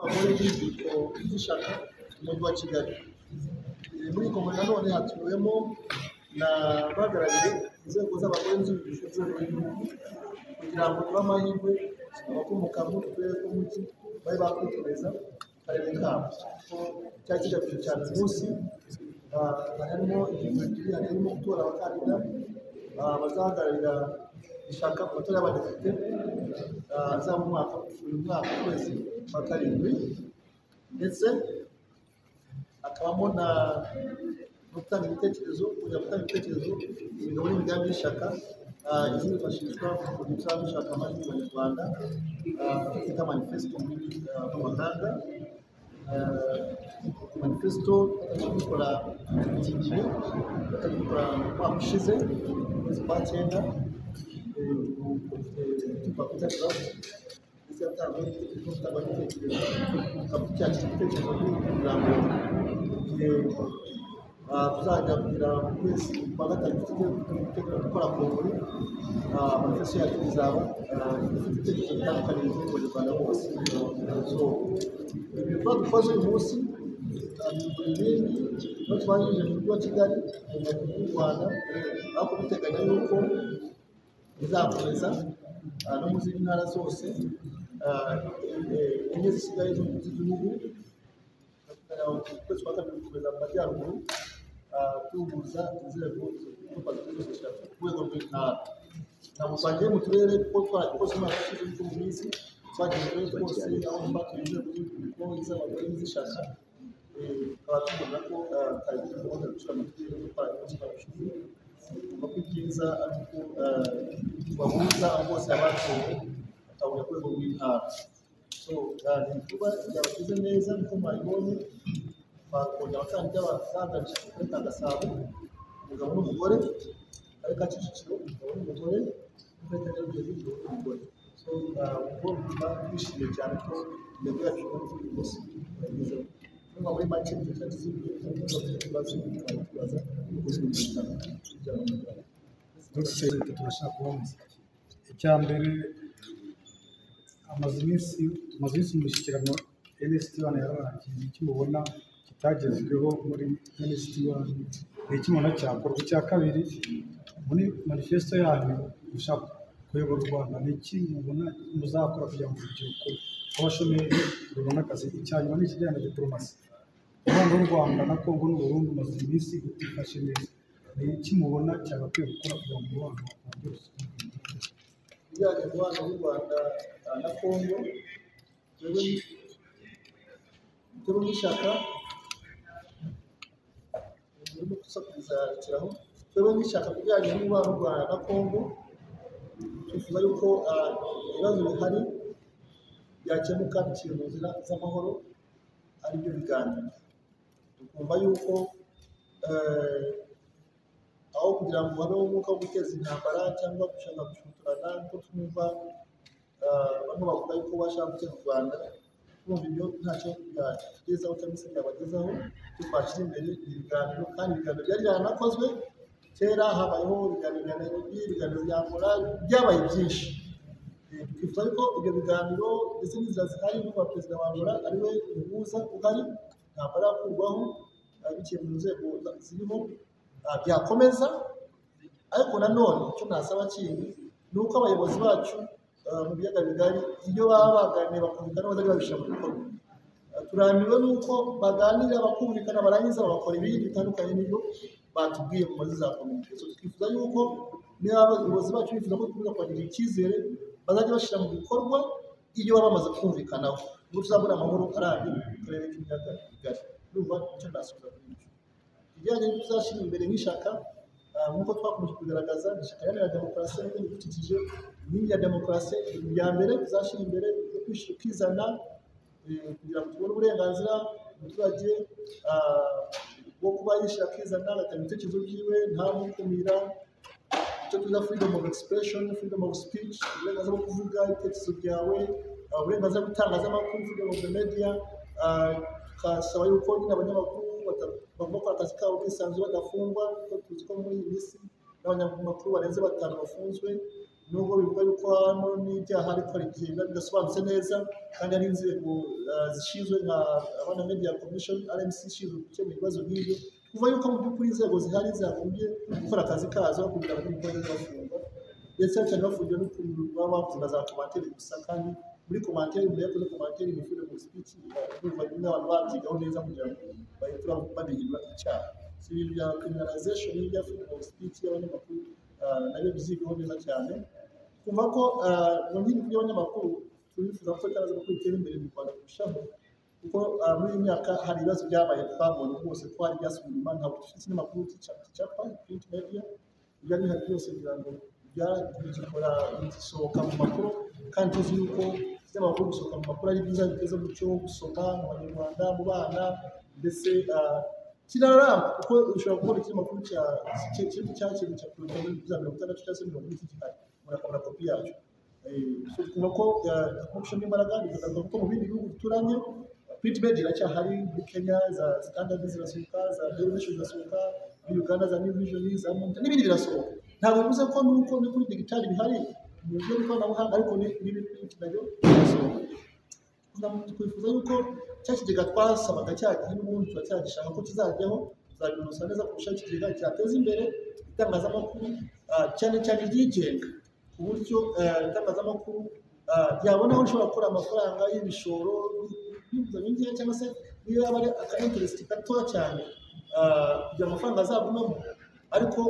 Abagore n'urubyiruko by'ishyaka mu mujyi wa Kigali. Muri iyi kongere nanone hatumiwemo na bahagarariye inzego z'abagore n'iz'urubyiruko rw'igihugu kugira ngo tube amahirwe abakomoka mu turere tw'umujyi babe bakwitoreza karere kabo. Cyari kigamije cyane umunsi harimo ingingo ebyiri, harimo gutora abakandida bazahagararira ishyaka mu matora y'abadepite azaba umwaka uyu mwaka ukwezi kwa karindwi, ndetse hakabamo na gutanga ibitekerezo, kujya gutanga ibitekerezo imigabo n'imigambi y'ishyaka izifashishwa mu gihe tuzaba dushaka amajwi mu Banyarwanda, twita manifesto mu mahanga. Manifesto twatangiye iki gihe, twatangiye umwaka ushize mu kwezi kwa cyenda, twakwita draft, ndetse yatanzwe gutangwa ibitekerezo, tukaba tucyakira ibitekerezo kugira ngo igihe tuzajya kugira mu kwezi kwa gatanu tujye gukora kongere, manifesto yacu izaba ifite ibitekerezo bitandukanye mu Banyarwanda bose. So ibikorwa dukoze uyu munsi ibindi no twanyujije mu mujyi wa Kigali mu Rwanda, ariko duteganya yuko bizakomeza no mu zindi ntara zose enye zisigaye z'igihugu. Ukwezi kwa kabiri gukomeza mu majyaruguru duhuza inzego zose ku rwego rw'intara. Ntabwo twagiye mu turere kuko twarakoze umwaka ushize nk'uko mubizi, twagiye mu turere twose aho batuye inzego z'urubyiruko, iz'abagore n'iz'ishyaka, tukaba tubona ko tutagiye gahunda yo gushyira mu turere kuko twarakoze umwaka ushize. Tugomba ko ibyiza ari uko tubahuza aho bose abatowe bakabona ku rwego rw'intara. So ni ibikorwa byabagize neza nk'uko mwabibonye, twakongera abakandida bazahagararira akarere ka Gasabo, umugabo n'umugore, akarere ka Kicukiro, umugabo n'umugore, n'akarere ka Nyarugenge, umugabo n'umugore. So ubwo tuba twishimiye cyane ko intego yacu y'uyu munsi twayigezeho. Niba muri make tutagize ibibazo twatubaza turashaka kubamuza. Icya mbere, amaze iminsi tumaze iminsi mu mishyikirano NST1 yararangiye, ni iki mubona kitagezweho muri NST1, ni iki mubona cyakorwa? Icya kabiri, muri manifesto yanyu mushaka kuyobora u Rwanda, ni iki mubona muzakora kugira ngo urubyiruko rw'abashomeri rubone akazi? Icya nyuma ni ikijyanye na diporomasi. Umubano w'u Rwanda na Kongo n'u Burundi umaze iminsi utifashe neza, ni iki mubona cyagakwiye gukora kugira ngo umubano wongere usubire? Ibijyanye n'umubano w'u Rwanda na Kongo, twebwe nk'ishyaka urimo gusakuriza rekeraho, twebwe nk'ishyaka ku bijyanye n'umubano w'u Rwanda na Kongo twifuza yuko ibibazo bihari byakemuka biciye mu nzira z'amahoro, aribyo biganiro. Tukumva yuko aho kugira ngo habeho umwuka wo guteza intambara cyangwa gushaka gushotorana, nk'uko twumva bamwe bavuga yuko bashaka gutera u Rwanda, twumva ibyo ntacyo byatugezaho cyangwa se byabagezaho. Icyo twashyira imbere ni ibiganiro, kandi ibiganiro byari byaranakozwe kera, habayeho ibiganiro bya Nairobi, ibiganiro bya Angola, byabaye byinshi. Twifuza yuko ibyo biganiro ndetse n'inzira zihari, n'uko perezida wa Angola ariwe muhuza uhari, ntabwo arakurwaho, biciye mu nzego ziriho byakomeza. Ariko nanone icyo nasaba kindi ni uko abayobozi bacu mu biyaga bigari iyo baba baganiriye bakumvikana bazajya babishyira mu bikorwa. Turambiwe n'uko baganira bakumvikana barangiza bagakora ibindi bitandukanye n'ibyo batubwiye mu mazi za komite. So twifuza yuko niba abayobozi bacu bifuza ko dukomeza kubagirira icyizere, bazajya bashyira mu bikorwa iyo baba bamaze kumvikanaho, nibwo tuzabona amahoro arambye mu karere k'ibiyaga bigari. Ndumva icyo nasubiza kuri icyo. Ibijyanye n'ibyo tuzashyira imbere nk'ishyaka, nk'uko twakomeje kubigaragaza, ni ishyaka iharanira demokarasi n'ibindi bidukikije. Inkingi ya demokarasi ya mbere tuzashyira imbere yo kwishyira ukizana, kugira ngo tubone uburenganzira umuturage bwo kuba yishyira akizana, agatanga ibitekerezo byiwe nta mukumira. Icyo tuza freedom of expression, freedom of speech, uburenganzira bwo kuvuga ibitekerezo byawe, uburenganzira bw'itangazamakuru, freedom of the media. Tukasaba yuko nyine abanyamakuru bagomba gukora akazi kabo bisanzuye badafungwa, kuko tuzi ko muri iyi minsi n'abanyamakuru barenze 5 bafunzwe. Nubwo bivuga yuko hano n'ibyaha ariko hari igihe biba bidasobanutse neza, kandi hari inzego zishinzwe nka Rwanda Media Commission, RMC, ishinzwe gukemura ibibazo nk'ibyo. Kuva yuko mu by'ukuri inzego zihari zagombye gukora akazi kazo kugira ngo bajye bafungwa, ndetse cyane bafungiwe n'ukuntu baba bakoze na za commentaire gusa, kandi muri commentaire umuntu yakoze commentaire ni freedom of speech, urumva bimwe abantu babyigaho neza kugira ngo bahite babihindura icyaha. Si ibintu bya criminalization n'ibya freedom of speech y'abanyamakuru nabyo byigwaho neza cyane. Kumva ko mu nkiko by'abanyamakuru turifuza ko itangazamakuru ritera imbere mu Rwanda kurushaho, kuko muri iyi myaka hari ibibazo byabaye twabonye rwose ko hari ibyasubiye inyuma. Ntabwo dufite ikinyamakuru cy'icapa, print media, ibyari bihari byose kugira ngo bigikora bigisohoka mu makuru, kandi tuzi yuko ikinyamakuru gusohoka mu makuru ari byiza, biteza umuco wo gusoma mu Banyarwanda, mu bana, ndetse kiraramba, kuko ushobora kubona ikinyamakuru cya cya kintu cya za 60 cyangwa se 40 gihari, umuntu akabona kopi yacyo. Twumva ko gushyiramo imbaraga bigaragaza ko mu bindi bihugu duturanye print media iracyahari. Muri Kenya za Standard zirasohoka, za Daily Nation zirasohoka, muri Uganda za New Vision, za Monitor n'ibindi birasohoka. Ntabwo bivuze ko nuko ni kuri digital bihari mu buryo bw'ikoranabuhanga, ariko n'ibindi print nabyo birasohoka. Twifuza yuko cya kigega twasabaga cya gihe n'ubundi turacyagishaka ko kizajyaho, tuzabinoza neza kurushaho, ikigega cyateza imbere itangazamakuru cyane cyane iryigenga, ku buryo itangazamakuru ryabona aho rishobora gukura amafaranga y'ibishoro n'inguzanyo nkeya, cyangwa se niyo yaba ari aka interest gatoya cyane, kugira amafaranga azagumemo, ariko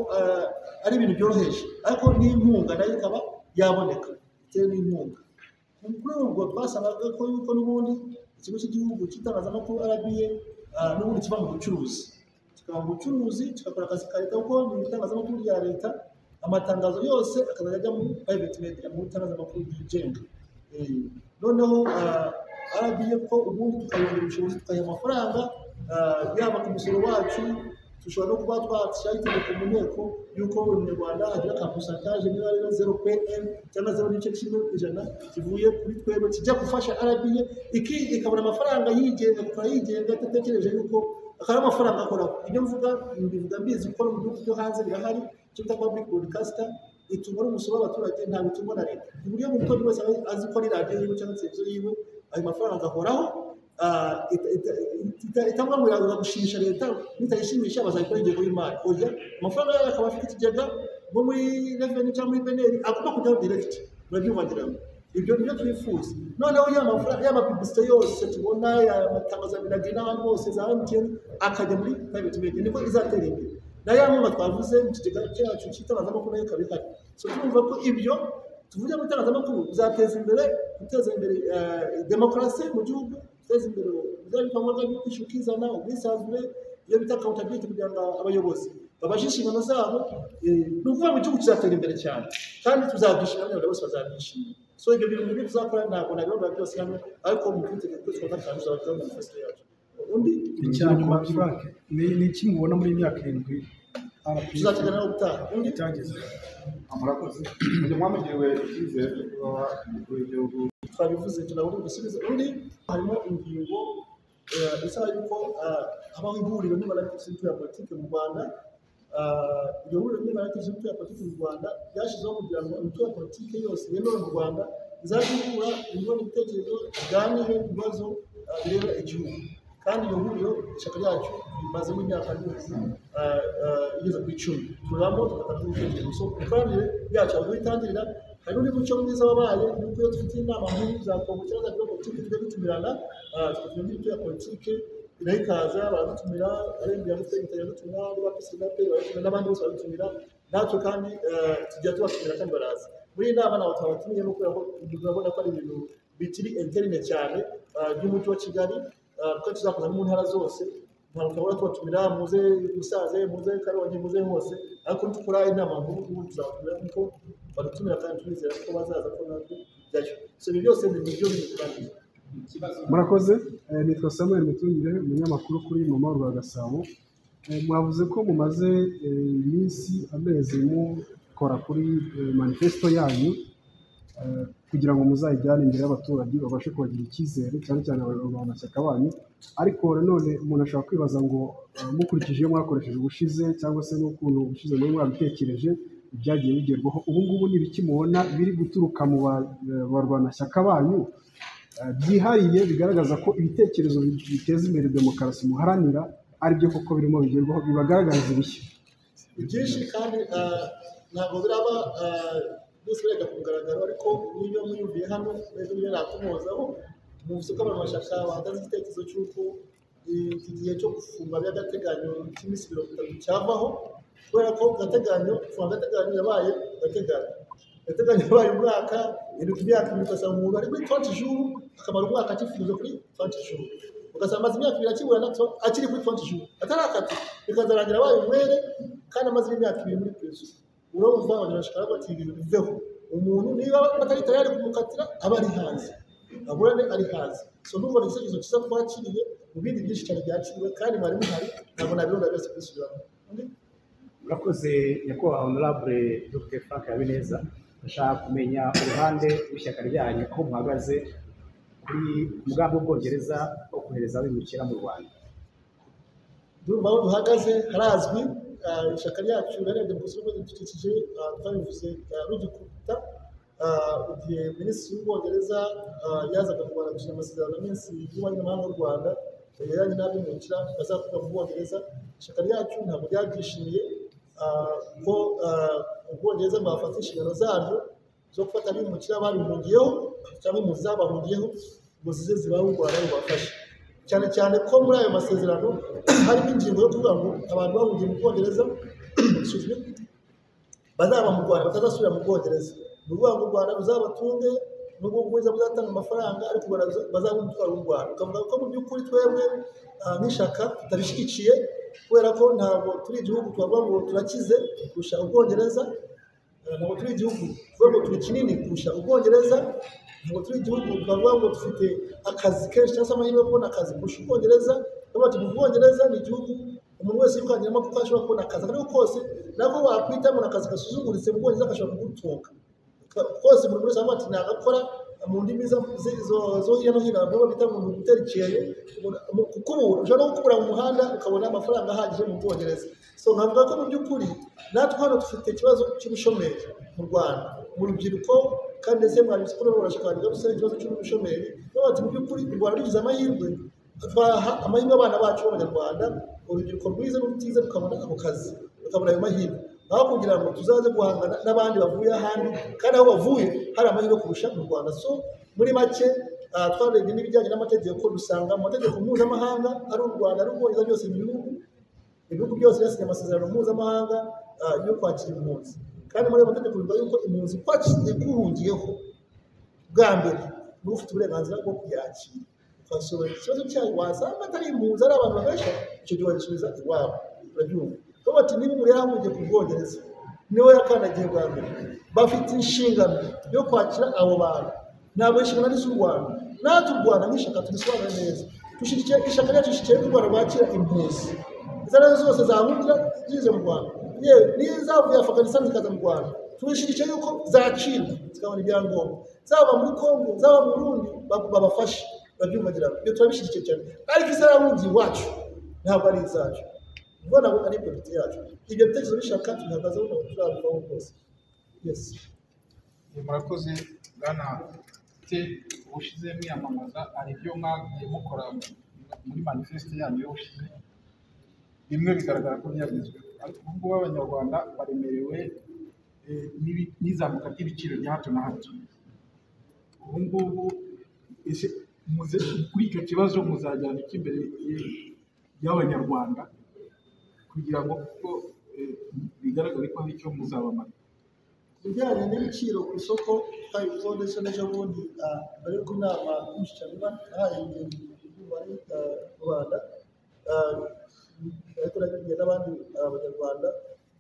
ari ibintu byoroheje, ariko n'inkunga nayo ikaba yaboneka bitewe n'inkunga. Kuri ubwo twasabaga ko yuko n'ubundi ikigo cy'igihugu cy'itangazamakuru RBA n'ubundi kiba mu bucuruzi, kikaba mu bucuruzi kigakora akazi ka leta, kuko ni itangazamakuru rya leta, amatangazo yose akazajya ajya muri private media, mu itangazamakuru ryigenga. Noneho RBA ko ubundi tukayongera ubushobozi, tukayiha amafaranga yaba ku musoro wacu, dushobora no kuba twashyiraho itegeko mu nteko y'uko buri munyarwanda agira ka pourcentage, niba ari 0.1 cyangwa 0.1% kivuye kuri twebwe kijya gufasha RBA, ikabona amafaranga yigenga, gukora yigenga adatekereje yuko akaba ari amafaranga akoraho. Ibyo mvuga mbivuga mbizi kuko mu bihugu byo hanze birahari, icyo bita public broadcaster itungwa n'umusoro w'abaturage, ntabwo itungwa na leta. Ku buryo buri muturage wese azi ko ari radiyo yiwe cyangwa televiziyo yiwe, ayo mafaranga agahoraho, itavuga ngo iraza gushimisha leta, nitayishimisha bazayikora ingengo y'imari. Oya, amafaranga yayo akaba afite ikigega nko muri revenue cyangwa muri BNR, agomba kujyaho direct. Murabyumva ngira ngo ibyo nibyo twifuza. Noneho ya mafaranga y'amapublicité yose tubona, ya matangazo ya Minagri n'abandi bose za MTN, akajya muri private media, niko izatera imbere. Na ya nkunga twavuze mu kigega cyacu cy'itangazamakuru nayo ikaba ihari. So turumva ko ibyo tuvuge mu itangazamakuru bizateza imbere, guteza imbere demokarasi mu gihugu, guteza imbere ibyo bikorwa byo kwishyura ukizana, ubwisanzure, iyo bita accountability, kugira ngo abayobozi babashe inshingano zabo. Ni ukuvuga ngo igihugu kizatera imbere cyane, kandi tuzabyishimira, abanyarwanda bose bazabyishimira. So ibyo bintu nibyo tuzakora, ntabwo nabibabwira byose hano, ariko mu kwitegura ukwezi kwa gatanu tuzabagezaho manifesto yacu. Undi Icya nyuma, Frank, ni iki mubona muri iyi myaka 7 RPF tuzakiganiraho ubutaha. Undi itageze? Murakoze. Mujye mwamugiriwe icyizere cyo kuba umukuru w'igihugu. Twabivuze, tunabona gusubiza undi. Harimo ingingo isaba yuko habaho ihuriro nyunguranabitekerezo ya politiki mu Rwanda. Iryo huriro nyunguranabitekerezo ya politiki mu Rwanda ryashyizweho kugira ngo imitwe ya politiki yose yemewe mu Rwanda izajye ihura, yungurane ibitekerezo, iganire ku bibazo bireba igihugu. Kandi iryo huriro ishyaka ryacu rimazemo imyaka rwose igeze ku 10, turamo tugatanga ibitekerezo. So imikoranire yacu aho itangirira. Hari n'undi muco mwiza wabaye, ni uko iyo dufite inama nkuru za kongo cyangwa za biro politiki, tujya dutumirana, tugatumira n'imitwe ya politiki nayo ikaza, baradutumira, ari imbere ya FPR iradutumira, ari ba PSD baradutumira, n'abandi bose baradutumira. Natwe kandi tujya tubatumira kandi baraza. Muri iyi nama ntabwo twabatumiyemo kubera ko turabona ko ari ibintu bikiri interne cyane by'umujyi wa Kigali, kuko tuzakoza no mu ntara zose. Ntabwo twabura tubatumira, muze Musanze, muze Karongi, muze hose, ariko nitukora inama nkuru ubu tuzabatumira kuko badutumira, kandi turizera ko bazaza, ko natwe tujyayo. So ibi byose ni uburyo bw'imikoranire. Murakoze. Nitwa Samuel Mutungire, umunyamakuru kuri Mama rwa Gasabo. Mwavuze ko mumaze iminsi, amezi mukora kuri manifesto yanyu kugira ngo muzayijyane imbere y'abaturage babashe kubagira icyizere, cyane cyane abarwanashyaka banyu. Ariko nanone umuntu ashobora kwibaza ngo mukurikije iyo mwakoresheje ubushize cyangwa se n'ukuntu ubushize muri mwabitekereje ibyagiye bigerwaho. Ubu ngubu ni ibiki mubona biri guturuka mu barwanashyaka banyu byihariye bigaragaza ko ibitekerezo biteza imbere demokarasi muharanira ari byo koko birimo bigerwaho, bibagaragariza ibishya? Byinshi kandi ntabwo biraba byose birajya ku mugaragaro, ariko niyo mwiyumviye hano ejo niyo nakomozaho muvuze ko abarwanashyaka batanze igitekerezo cy'uko iki gihe cyo gufunga by'agateganyo cy'iminsi 30 cyavaho, kubera ko gateganyo gufunga agateganyo yabaye gateganyo yabaye umwaka, iruka imyaka ibiri, ugasanga umuntu ari kuri 30 jours akamara umwaka akifunze kuri 30 jours, ugasanga amaze imyaka ibiri akiburana akiri kuri 30 jours atarakata, bikazarangira abaye umwere kandi amaze imyaka ibiri muri prison. Urumva abanyarwanda bati ibintu biveho, umuntu niba batari tayari kumukatira aba ari hanze, aburane ari hanze. So ndumva ni igitekerezo cyiza twakiriye mu bindi byinshi cyane byakiriwe kandi mwari muhari, ntabwo nabirunda byose kubisubiramo. Murakoze nyakubahwa Honorable Dr Frank Habineza, ndashaka kumenya uruhande rw'ishyaka ryanyu aho muhagaze kuri umugambi w'Ubwongereza wo kohereza abimukira mu Rwanda. Ndumva aho duhagaze harazwi. Ishyaka ryacu riharanira demokarasi n'ibidukikije twabivuze rugikubita igihe minisitiri w'Ubwongereza yazaga mu Rwanda gusinya amasezerano na minisitiri w'ububanyi n'amahanga w'u Rwanda yajyanye n'abimukira bazakorera mu Bwongereza. Ishyaka ryacu ntabwo ryabyishimiye ko Ubwongereza bwafata inshingano zaryo zo gufata abimukira babihungiyeho cyangwa impunzi zabahungiyeho ngo zize zibahe u Rwanda rubafashe, cyane cyane ko muri ayo masezerano harimo ingingo yo kuvuga ngo abantu bahungiye mu Bwongereza bazaba mu Rwanda batazasubira mu Bwongereza. Ni ukuvuga ngo u Rwanda ruzabatunge nubwo Ubwongereza buzatanga amafaranga, ariko u Rwanda bazaba umutwaro w'u Rwanda. Ukavuga ko mu by'ukuri twebwe nk'ishyaka tutabishyigikiye, kubera ko ntabwo turi igihugu twavuga ngo turakize kurusha Ubwongereza, ntabwo turi igihugu tuvuga ngo turi kinini kurusha Ubwongereza, ntabwo turi igihugu twavuga ngo dufite akazi kenshi cyangwa se amahirwe yo kubona akazi kurusha Ubwongereza. Bati mu Bwongereza ni igihugu umuntu wese yikangiramo kuko ashobora kubona akazi ariko kose nako wakwita umuntu akazi gasuzuguritse mu Bwongereza gashobora kugutunga kose. Umuntu wese avuga ati nagakora mu ndimi zo hirya no hino nabo bita ngo gutera ikiyeyo, kukubura ushobora no gukubura mu muhanda ukabona amafaranga ahagije mu Bwongereza. So nkavuga ko mu by'ukuri natwe hano dufite ikibazo cy'ubushomeri mu Rwanda mu rubyiruko, kandi ndetse mwari ko barashaka gusaba ikibazo cy'ubushomeri. Bati mu by'ukuri u Rwanda rugize amahirwe twaha amahirwe abana bacu b'Abanyarwanda, urubyiruko rwiza n'urutize rukabona ako kazi, rukabona ayo mahirwe, aho kugira ngo tuzaze guhangana n'abandi bavuye ahandi kandi aho bavuye hari amahirwe kurusha mu Rwanda. So muri make twarebye n'ibijyanye n'amategeko, dusanga mu mategeko mpuzamahanga ari u Rwanda ari Ubwongereza byose ibihugu byose byasinye amasezerano mpuzamahanga yo kwakira impunzi, kandi muri ayo mategeko bivuga yuko impunzi ikuhungiyeho bwa mbere niba ufite uburenganzira bwo kuyakira, ukasobanura ikibazo cyayo, wasanga atari impunzi ari abantu babesha, icyo gihe wagisubiza iwabo. Urabyumva? Bati niba umuntu yarahungiye ku Bwongereza niwe yakandagiye bwa mbere, bafite inshingano yo kwakira abo bantu, ntabwo inshingano ari iz'u Rwanda. Natwe u Rwanda nk'ishyaka tubisobanure neza, dushyigikiye ishyaka ryacu rishyigikiye ko u Rwanda rwakira impunzi izo ari zo zose zahungira zize mu Rwanda, yewe n'izavuye Afghanistan zikaza mu Rwanda tubishyigikiye yuko zakirwa zikabona ibyangombwa, zaba muri Kongo zaba mu Burundi babafashe. Urabyumva? Ibyo turabishyigikiye cyane, ariko izarahungiye iwacu ntabwo ari izacu, ubwo ntabwo ari politiki yacu. Ibyo bitekerezo b'ishyaka tubihagazeho ntabwo turabivaho rwose. Yes. Murakoze bwana te ubushize mwiyamamaza hari ibyo mwagiye mukora muri manifeste yanyu y'ubushize, bimwe bigaragara ko byagezweho, ariko ubu ngubu Abanyarwanda baremerewe n'izamuka ry'ibiciro rya hato na hato. Ubu ngubu kuri icyo kibazo muzajyana iki imbere y'Abanyarwanda kugira ngo kuko bigaragare ko hari icyo muzabamara? Ibijyanye n'ibiciro ku isoko twabivuzeho ndetse n'ejo bundi mbere y'uko inama y'umushyikirano iba nahaye ingenzi muri Rwanda, ariko nabibwiye n'abandi Abanyarwanda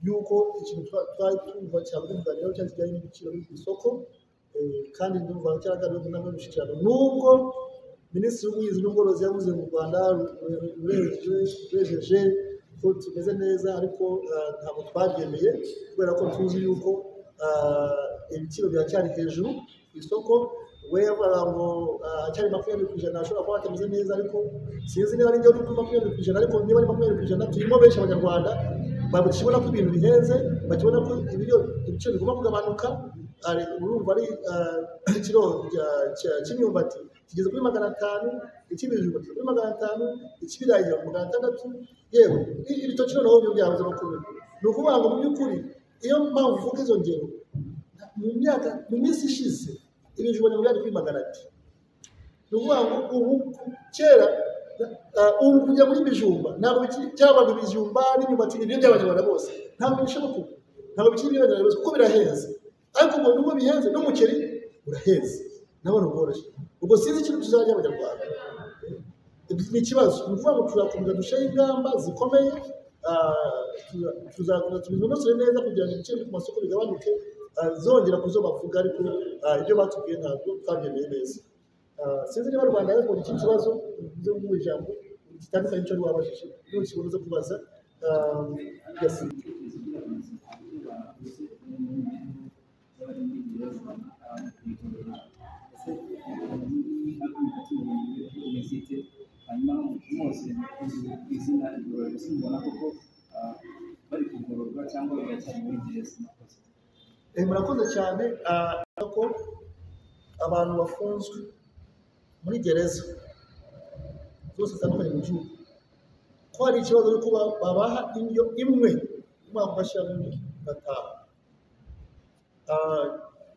yuko ikintu twari twumva cyangwa kuganiraho cyari kijyanye n'ibiciro biri ku isoko, kandi ndumva cyaraganiriweho n'inama y'umushyikirano. Nubwo Minisitiri w'Ubuhinzi n'Ubworozi yavuze mu Rwanda rurejeje ko tumeze neza, ariko ntabwo twabyemeye kubera ko tuzi yuko ibiciro biracyari hejuru ku isoko. We yavugaga ngo acyari 20% ashobora kuba atameze neza, ariko sinzi niba ari njyewe uri kuri 20%, ariko niba ari 20% turimo benshi Abanyarwanda Bakibona ko ibintu bihenze, bakibona ko ibiciro bigomba kugabanuka. Urumva ari ikiro cy'imyumbati kigeze kuri 500, icy'ibijumba kigeze kuri 500, icy'ibirayi 600, yewe ibitoki noneho byo byabuze amakuru. Ni ukuvuga ngo mu by'ukuri iyo mpamvu uvuga izo ngero, mu minsi ishize ibijumba byari kuri 200. Ni ukuvuga ngo ubu kera ubu kujya muri bijumba ntabwo cyabaga ibijumba n'imyumbati ibyo by'abanyarwanda bose ntabwo bishoboka, ntabwo bikiri iby'abanyarwanda bose kuko birahenze. Ariko ubwo nubwo bihenze n'umuceri urahenze nabona ubworoshye. Ubwo sinzi ikintu tuzajya abanyarwanda, ni ikibazo. Ni ukuvuga ngo turakomeza dushyiraho ingamba zikomeye, tuzakomeza tubinosore neza kugira ngo ibiciro ku masoko bigabanuke. Zongera kuzo bavuga, ariko ibyo batubwiye ntabwo twabyemeye neza. Sinzi niba Rwanda yabonye iki kibazo uvuze mu ijambo gitandukanye n'icyo wabajije, n'ukibona uza kubaza. Yes. Murakoze cyane. Ko abantu bafunzwe muri gereza zose zitandukanye mu gihugu, ko hari ikibazo cyo kuba babaha indyo imwe umwaka ugashira undi ugataha.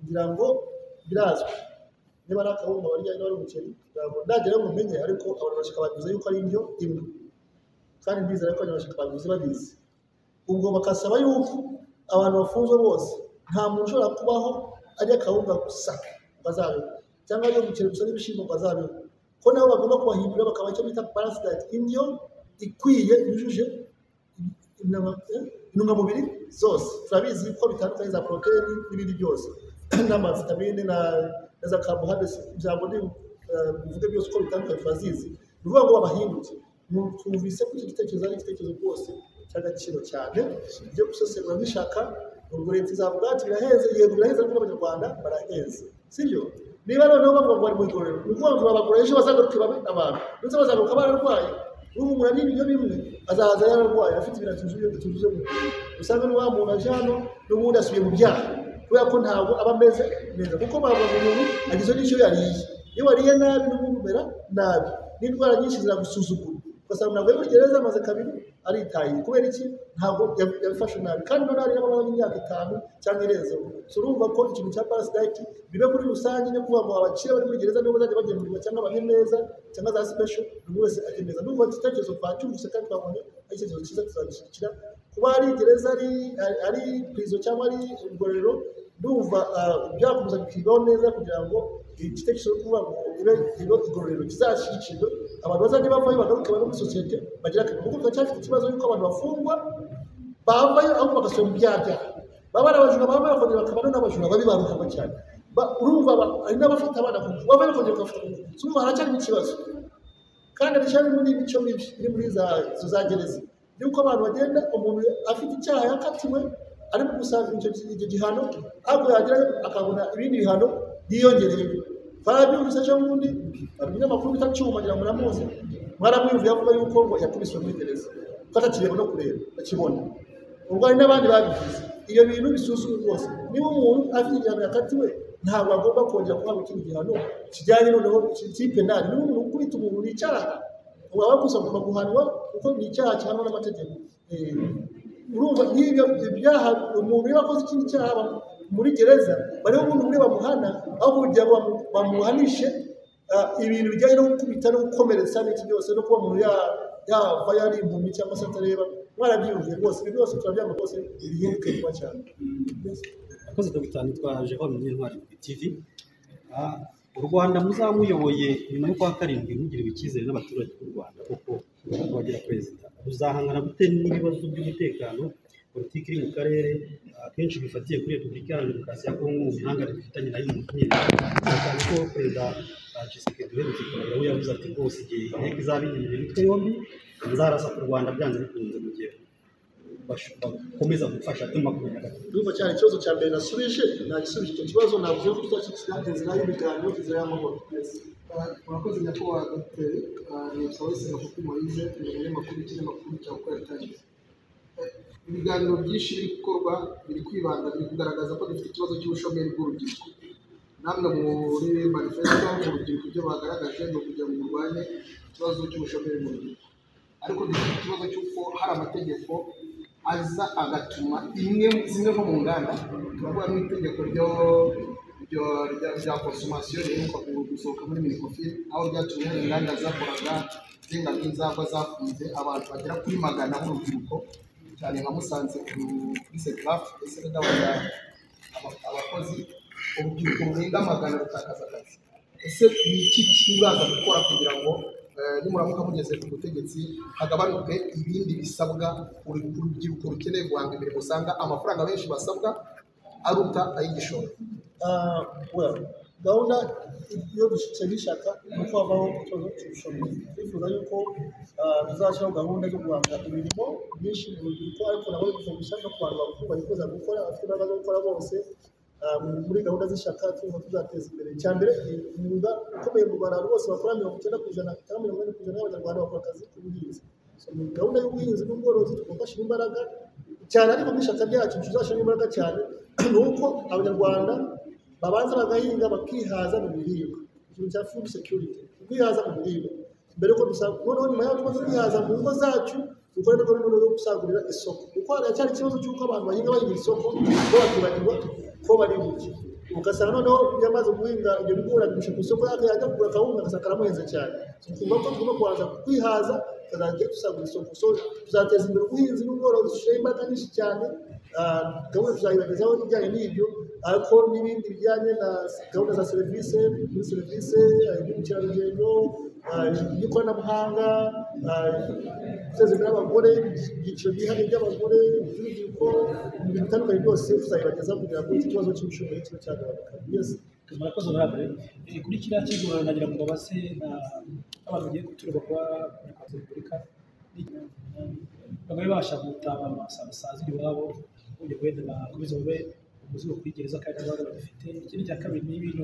Ngira ngo birazwi niba ari akawunga barya, niba ari umuceri, ntabwo ndagera ngo menye, ariko abantu bashaka babivuze yuko ari indyo imwe, kandi ndizera ko abantu bashaka babivuze babizi. Ubwo bakasaba yuko abantu bafunzwe bose nta muntu ushobora kubaho arya akawunga gusa ngo azabeho, cyangwa arya umuceri gusa n'ibishyimbo ngo azabeho, ko nabo bagomba kubahindura bakaba icyo bita balanced diet, indyo ikwiye yujuje intungamubiri zose. Turabizi ko bitandukanye za poroteyine n'ibindi byose n'amavitamine na za carbohydrates, ijambo bivuge byose uko bitandukanye turazizi. Ni ukuvuga ngo babahinduke. Twumvise ko icyo gitekerezo ari igitekerezo rwose cy'agaciro cyane, ibyo gusesengura bishaka. Ubwo leta izavuga ati birahenze, yego birahenze, ariko n'abanyarwanda barahenze, sibyo? Niba noneho bavuga ngo bari mu igororero, ni ukuvuga ngo turabagura ejo bazagaruke babe abantu, ndetse bazagaruka bararwaye. Ubu umuntu ariye ibiryo bimwe azaza yararwaye afite ibintu bituzuye mu mubiri, usanga n'uwa muntu aje hano n'ubundi asubiye mu byaha kubera ko ntabwo aba ameze neza, kuko bavuga ngo umuntu agizwe n'icyo yariye. Iyo wariye nabi n'ubundi umera nabi, n'indwara nyinshi ziragusuzugura, ugasanga umuntu avuye muri gereza amaze kabiri aritaye. Kubera iki? Ntabwo yabifashe nabi, kandi none hari n'abamara imyaka 5 cyangwa irenzeho. So urumva ko ikintu cya balanced diet bibe kuri rusange, no kuvuga ngo abakire bari muri gereza nibo bazajya bagemurirwa cyangwa abanye neza cyangwa za special, buri wese ajye neza. Ndumva igitekerezo twacyumvise kandi twabonye ari igitekerezo cyiza, tuzagishyigikira. Kuba ari gereza ari prison cyangwa ari igororero, ndumva byakomeza bikigwaho neza kugira ngo igitekerezo cyo kuvuga ngo ibe igororero kizashyigikirwe, abantu bazajya bavayo bagaruke bari muri sosiyete bagira akamaro. Kuko turacyafite ikibazo y'uko abantu bafungwa bavayo ahubwo bagasubira mu byaha byabo, baba ari abajura bavayo bakongera bakaba n'abajura babi baruhama cyane. Urumva hari n'abafata abana ku ngufu, bavayo bakongera bagafata ku ngufu. Urumva haracyarimo ikibazo, kandi haracyarimo n'imico mibi iri muri izo za gereza, y'uko abantu bagenda umuntu afite icyaha yakatiwe arimo gusaba icyo gihano, ahubwo yagerayo akabona ibindi bihano yiyongereye. Twarabyumvise ejo bundi, hari umunyamakuru bita Cyuma, ngira ngo muramuzi, mwaramwumviye avuga yuko ngo yakubiswe muri gereza, ko atakireba no kureba akibona. Ubwo hari n'abandi babivuze. Iyo bintu bisuzumwe rwose. Niba umuntu afite igihano yakatiwe, ntabwo agomba kongera guhabwa ikindi gihano kijyanye noneho cy'ipenali. Niba umuntu ukubita umuntu ni icyaha, waba gusa agomba guhanwa kuko ni icyaha gihanwa n'amategeko. Urumva nk'ibyo byaha, umuntu iyo akoze ikindi cyaha muri gereza bariho ubundi buryo bamuhana, aho kugira ngo bamuhanishe ibintu bijyanye no gukubita no gukomeretsa n'iki byose, no kuba umuntu yava yari impumyi cyangwa se atareba. Mwarabyiyumviye rwose, ibi byose turabyanga rwose, bihinduke vuba cyane. Akoze Dr. Nitwa Jerome Munyentwari TV. U Rwanda muzamuyoboye nyuma y'ukwa 7 mugiriwe icyizere n'abaturage b'u Rwanda kuko bagira perezida, muzahangana gute n'ibibazo by'umutekano, politiki iri mu karere akenshi bifatiye kuri Repubulika Iharanira Demokarasi ya Kongo mu mihangane bifitanye nayo mu makumyabiri, cyane ko perezida Tshisekedi uherutse kurahira we yavuze ati rwose igihe inteko izaba inyemerera imitwe yombi nzarasa ku Rwanda byanze bikunze mu gihe bakomeza gufasha M23. Ndumva cyane ikibazo cya mbere nasubije, nagisubije icyo kibazo, navuze ko tuzashyigikira inzira y'ibiganiro, inzira y'amahoro. Murakoze nyakubahwa Dogiteri. Nitwa Uwayisenga Fupi Moise, ni umunyamakuru w'ikinyamakuru cya Gukora Times. Ibiganiro byinshi biri gukorwa biri kwibanda, biri kugaragaza ko dufite ikibazo cy'ubushomeri bw'urubyiruko. Namwe muri manifesto mu rubyiruko ibyo bagaragaje ni ukugira ngo murwanye ikibazo cy'ubushomeri mu rubyiruko, ariko dufite ikibazo cy'uko hari amategeko aza agatuma zimwe nko mu nganda, turavuga nk'itegeko rya consommation riheruka gusohoka muri Minecofin, aho ryatumye hari inganda zakoraga zengaga inzagwa zafunze abantu bagera kuri 100 b'urubyiruko, cyane nka Musanze kuri Setraf ese igabanya abakozi, urubyiruko rurenga 100 rutakaza akazi. Ese ni iki kibaza gukora kugira ngo nimuramuka mugeze ku butegetsi hagabanuke ibindi bisabwa urubyiruko rukeneye guhanga imirimo, usanga amafaranga benshi basabwa aruta ay'igishoro? Gahunda iyo dushyitse n'ishyaka ni uko havaho ikibazo cy'ubushomeri. Twifuza yuko tuzashyiraho gahunda zo guhanga imirimo myinshi mu rubyiruko, ariko nabo gusa no ku bantu bakuru bifuza gukora, bafite imbaraga zo gukora bose. Muri gahunda z'ishyaka turimo tuzateza imbere icya mbere umwuga ukomeye mu Rwanda, abantu bose bakora 90% cyangwa 40% y'Abanyarwanda bakora akazi k'ubuhinzi. Gahunda y'ubuhinzi n'ubworozi tugomba gushyira imbaraga cyane, ariko mu ishyaka ryacu tuzashyiramo imbaraga cyane ni uko Abanyarwanda babanza bagahinga bakihaza mu biribwa, ikintu cya food security, kwihaza mu biribwa mbere yuko noneho nyuma y'aho tumaze kwihaza mu ngo zacu dukore no gahunda yo gusagurira isoko, kuko haracyari ikibazo cy'uko abantu bahinga bahinga isoko bo bakibagirwa ko bari buke, ugasanga noneho iyo amaze guhinga ibyo bigori abigurisha ku isoko, yajya kugura akawunga agasanga karamuhenze cyane. Twumva ko tugomba kubanza kwihaza tukazajya dusagura isoko. Tuzateza imbere ubuhinzi n'ubworozi, dushyiraho imbaraga nyinshi cyane. Gahunda tuzayibagezaho ibijyanye n'ibyo, ariko n'ibindi bijyanye na gahunda za serivisi, muri serivisi iby'ubukerarugendo, iby'ikoranabuhanga, guteza imbere abagore, ibyiciro byihariye by'abagore, iby'urubyiruko, ibintu bitandukanye byose tuzayibagezaho kugira ngo iki kibazo cy'ubushomeri kibe cyagabanuka. Murakoze honorable. Kuri kiriya kigo nagira ngo mbabaze abantu bagiye guturwa kuba nyakubahwa Repubulika bamwe babasha gutaha basaza iwabo, ubundi wenda bakomeze babe umuzigo kuri gereza kandi nta bagifite. Ikindi cya kabiri ni ibintu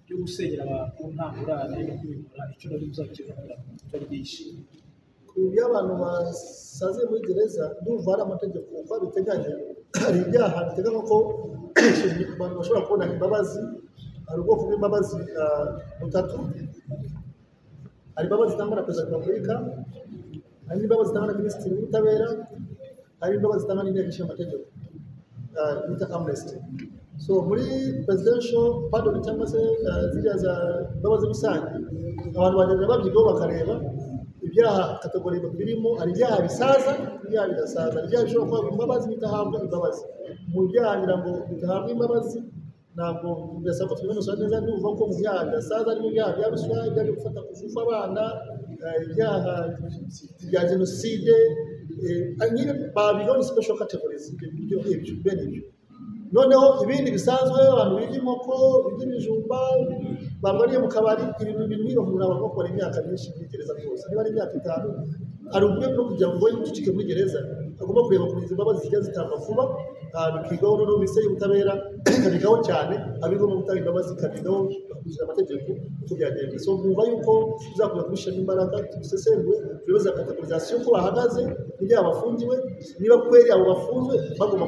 byo gusenyera abantu nta ngurane no kubimura, icyo nabyo muzakemura kugira ngo bitari byinshi. Ku by'abantu basaziye muri gereza ndumva hari amategeko uko abiteganya, hari ibyaha biteganywa ko abantu bashobora kubona imbabazi. Hari ubwoko bw'imbabazi butatu: hari imbabazi zitangwa na Perezida wa Repubulika, hari n'imbabazi zitangwa na Minisitiri w'Ubutabera, hari n'imbabazi zitangwa n'Inteko Ishinga Amategeko bita amnesty. So muri presidential pardon cyangwa se ziriya za imbabazi rusange, abantu bagenda babyigaho bakareba ibyaha kategori birimo. Hari ibyaha bisaza n'ibyaha bidasaza, hari ibyaha bishobora kuba imbabazi bidahabwa imbabazi. Mu byaha ngira ngo bidahabwa imbabazi ntabwo birasaba ko tubinonosora neza. Ndumva ko mu byaha bidasaza harimo ibyaha bya ruswa, ibyaha byo gufata ku ngufu abana, ibyaha bya jenoside, nyine babigaho ni special categories ibyo bene ibyo. Noneho ibindi bisanzwe abantu birya inkoko, birya ibijumba, bamwariye mu kabari, ibintu bimwe umuntu aba agomba kubara imyaka myinshi muri gereza rwose. Niba ari imyaka 5, hari uburyo bwo kugira ngo uceceke muri gereza, agomba kureba ukuntu izo mbabazi zijya zitangwa vuba, bikigwaho noneho Minisiteri y'Ubutabera ikabigaho cyane, abigomba gutanga imbabazi ikabigaho bakurikiza amategeko uko byagenda. So mwumva yuko tuzakomeza kubishyiramo imbaraga, tubisesengure, turebe za categorization uko bahagaze, n'ibyaha bafungiwe, niba kweri abo bafunzwe bagomba